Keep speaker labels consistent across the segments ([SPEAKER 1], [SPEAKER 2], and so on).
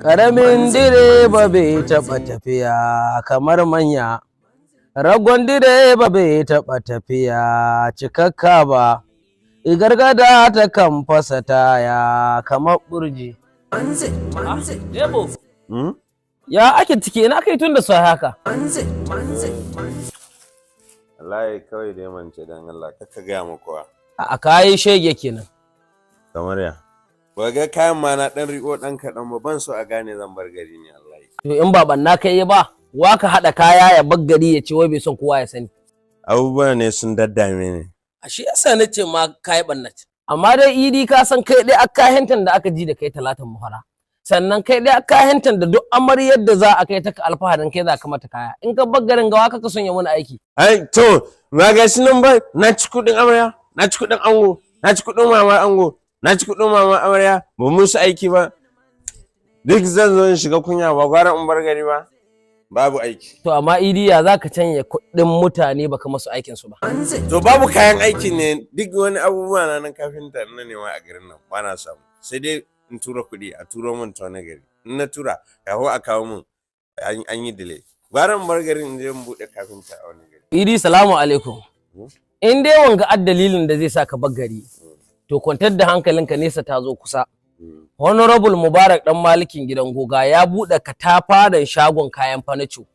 [SPEAKER 1] Ƙaramin direba bai taɓa tafiya kamar manya. Ragon direba bai taɓa tafiya cikakka ba. Gargada ta kan fasa taya kamar burji. Debo, ya ake ciki? Ina kai tun da sai haka?
[SPEAKER 2] Wallahi kawai dai mance, dan Allah kaka gaya mu kowa.
[SPEAKER 1] A kayi shege kenan.
[SPEAKER 2] Kamar ya? Ba ga kayan ma na dan riko dan kaɗan ba, ban so a gane zan bar gari ne wallahi.
[SPEAKER 1] To, in ba banna kai ba, wa ka haɗa kaya ya bar gari ya ce wai bai son kowa ya sani?
[SPEAKER 2] Abubuwa ne sun daddame ne.
[SPEAKER 1] A shi yasa na ce ma kayi ɓannat. Amma dai, Idi, ka san kai dai kahintan da aka ji da kai talatan muhara. Sannan kai dai kahintan da duk amaryar da za a kai ta alfaharin kai za ka mata kaya. In ka bar garin gawa kaka son ya wani aiki.
[SPEAKER 2] Ai to, ba ga shi nan ba, na ci kuɗin amarya, na ci kuɗin ango, na ci kuɗin mama ango, na ci kuɗin mama amarya, ba musu aiki ba. Duk zan zo in shiga kunya, ba gwara in bar gari ba. Babu aiki.
[SPEAKER 1] To amma, Idi, ya za ka canye kuɗin mutane baka masu aikin su ba?
[SPEAKER 2] To, babu kayan aiki ne, duk wani abubuwa na nan kafinta na nema a garin nan ba na samu. Sai dai in tura kuɗi a turo min ta wani gari. In na tura, kawo a kawo min, an yi delay. Gwara in bar garin in je in buɗe kafinta a wani gari.
[SPEAKER 1] Idi, salamu alaikum. In dai wanga ad dalilin da zai sa ka bar gari, to kwantar da hankalinka, nesa ta zo kusa. Honorable Mubarak dan Malikin Gidan Goga ya buɗe katafaren shagon kayan fanaco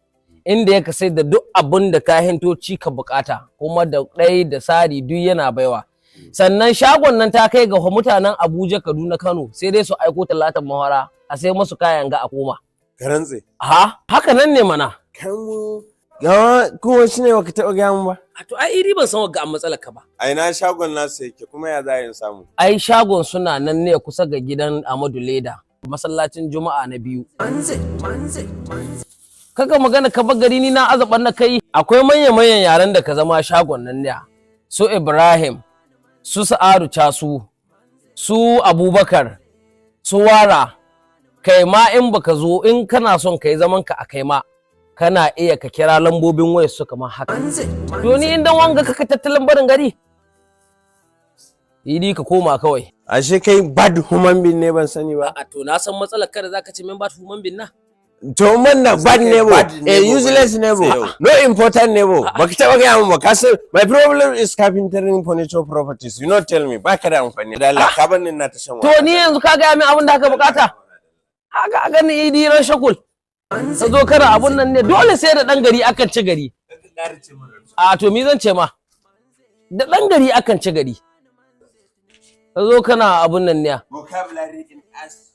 [SPEAKER 1] inda ya sai da duk abin da kahintoci ka bukata, kuma da ɗaya da sari duk yana baiwa. Sannan shagon nan ta kai ga mutanen Abuja, Kaduna, Kano, sai dai su aiko talatan mahara a sai masu kayan ga a koma.
[SPEAKER 2] Ka rantse.
[SPEAKER 1] Ha, haka nan ne mana.
[SPEAKER 2] Kamu. Gawa kuma shi ne baka taɓa gaya min ba.
[SPEAKER 1] A to ai, Idi, ban san wagga an matsalar ka ba.
[SPEAKER 2] A ina shagon nasu yake, kuma ya za in samu?
[SPEAKER 1] Ai shagon suna nan ne kusa ga gidan Amadu Leda, masallacin Juma'a na biyu. Kaka magana ka bar gari, ni na azaban na kai akwai manya-manyan yaren da ka zama shagon nan ne, su Ibrahim, su Sa'adu Casu, su Abubakar, su Wara. Kai ma in baka zo, in kana son kai zaman ka a kai ma kana iya ka kira lambobin wayar su kamar haka. To, ni in dan wanga kaka tattalin barin gari, Idi, ka koma kawai.
[SPEAKER 2] Ashe kai bad human being ne, ban sani ba.
[SPEAKER 1] A to, na san matsalar kada zaka ce min bad human being na.
[SPEAKER 2] To, man na bad neighbor,
[SPEAKER 3] Bad
[SPEAKER 2] a
[SPEAKER 3] neighbor
[SPEAKER 2] useless
[SPEAKER 3] bane.
[SPEAKER 2] neighbor,
[SPEAKER 3] Sai yau.
[SPEAKER 2] no important neighbor. Baka taba gaya min ba. Ka san my problem is carpentering furniture properties. You not tell me, baka da amfani. Da Allah ka bar ni na ta shan
[SPEAKER 1] To, ni yanzu ka gaya min abin da aka bukata. Haka gani, Idi, ran shakul. Ka zo kana abun nan ne, dole sai da dan gari akan ci gari. A to, mi zan ce ma? Da dan gari akan ci gari. Ka zo kana abun nan ne.
[SPEAKER 2] Vocabulary in us.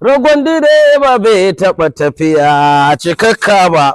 [SPEAKER 1] Ragon direba bai taɓa tafiya cikakka ba.